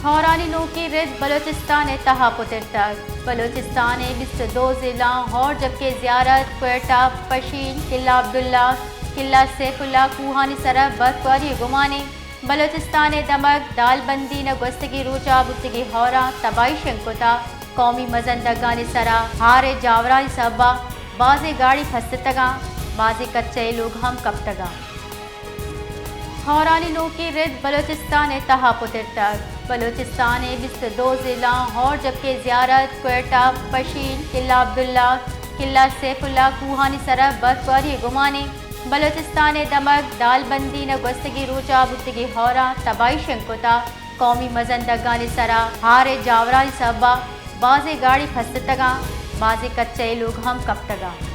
ہورانی نوکیں رد بلوچستان ءِ تہا پترتگ۔ بلوچستان ءِ بیست ءُ دو ضلعاں ہور جبکہ زیارت، کوئٹہ، پشین، قلعہ عبداللہ، قلعہ سیف اللہ کوہانی سرا برفباری ءِ گمانے۔ بلوچستان ءِ دمگ دالبندی ءَ گوستگیں روچ ءَ بوتگیں ہوراں تباہی شنگ کتہ۔ قومی مزن دگانی سرا ہار ءِ جاورانی سبب ءَ بازیں گاڑی پھستتگاں، بازیں کچہ ءِ لوگ ہم کپتگاں۔ ہورانی نوکیں رد بلوچستان ءِ تہا پترتگ۔ بلوچستان ءِ بیست ءُ دو ضلعاں ہور جبکہ زیارت، کوئٹہ، پشین، قلعہ عبداللہ، قلعہ سیف اللہ کوہانی سرا برفباری ءِ گمانے۔ بلوچستان ءِ دمگ دالبندی ءَ گوستگیں روچ ءَ بوتگیں ہوراں تباہی شنگ کتہ۔ قومی مزن دگانی سرا ہار ءِ جاورانی سبب ءَ بازیں گاڑی پھستتگاں، بازیں کچہ ءِ لوگ ہم کپتگاں۔